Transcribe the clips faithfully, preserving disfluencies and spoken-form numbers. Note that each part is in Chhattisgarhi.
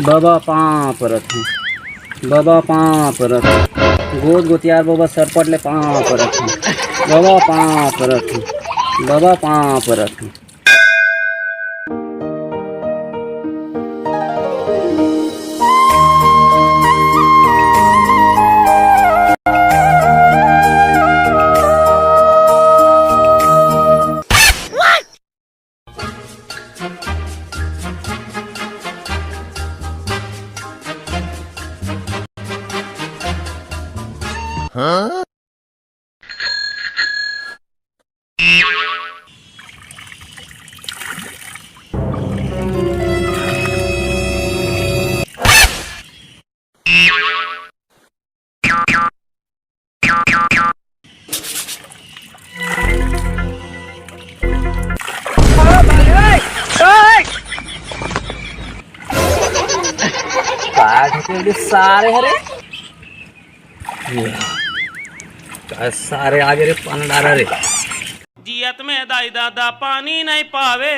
बबा पाँव परत हूँ, बबा पाँव परत हूँ, गोद गोतियार बबा सरपट ले पाँव परत हूँ, बबा पाँव परत हूँ, बबा पाँव परत हूँ। का ढकेल दे सारे हरे? ये, का सारे आगे रे, पान डारा रे। जियत में दाई ददा पानी नहीं पावे,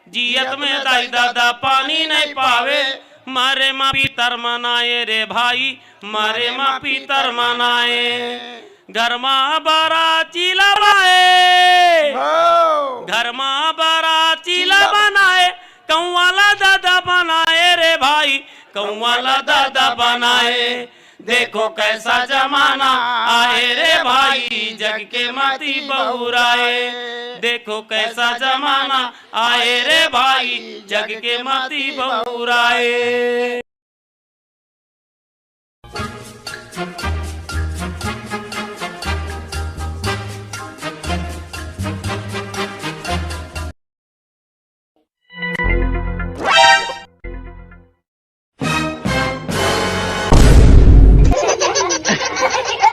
जियत में दाई ददा पानी नहीं पावे, मरे मा पितर मनाए रे भाई, मरे मा पितर मनाए। घर मा बरा चीला बाए, घर मा बरा चीला बनाए, कौआ ला ददा बनाए रे भाई, कौआ ला ददा बनाए। देखो कैसा जमाना आए रे भाई, जग के मती बहुराए। देखो कैसा जमाना आए रे भाई, जग के मती बहुराए।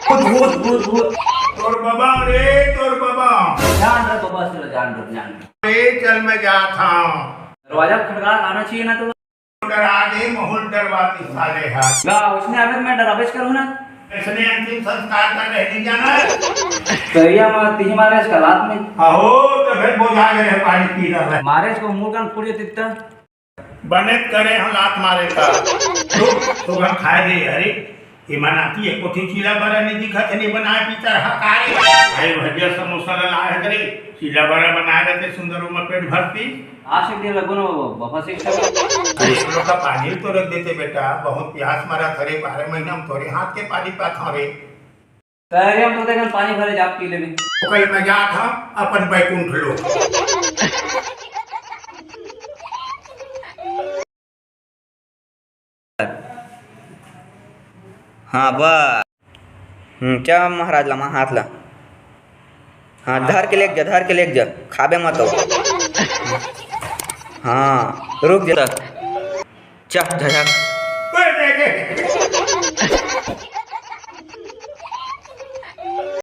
भूत, भूत, भूत, भूत। तोर बबा रे, तोर बबा। जान रे बबा, से जान रे, जान रे। ए, चल, मैं जात हूँ। दरवाजा खटखटा आना चाहिए ना तो। डरा दे, महूल डरवा दी साले हा। गा, उसने अगर मैं डरावेश करूँ ना। इसने अंतिम संस्कार कर रहे नहीं जाना। कहिया मार, तीन मारे इसका लात में। आहो, तो फिर बोझा गए पानी पी रहा है। मारे इसको मुंह कान फूट जाते इतना। बने करे हम लात मारे का। रुक, तो हम खाए दे, अरे, ये मनाती है, कोठी चीला बरा नहीं दिखा थे, नहीं बनाए पीता रहा, का रे? अरे भजिया समोसा ला लाए करे, चीला बरा बनाए रहते, सुंदर उमा पेट भरती। आशिक दिन लगो ना बाबा, बफा से अरे, इसमें का पानी तो रख देते बेटा, बहुत प्यास मरा था रे, बारह महीना हम तोरे हाथ के पानी पात हूँ रे। तहरे हम तो देखन पानी भरे जाप पी लेबे। ओकर में जात हम अपन बैकुंठ लोक। हाँ, बस। हम्म, चा महाराज ला, माँ हाथ ला। हाँ, धर के लेके जा, धर के लेके जा, खाबे मत हो। हाँ, रुक जा। चा, झझक। ओए, देखे।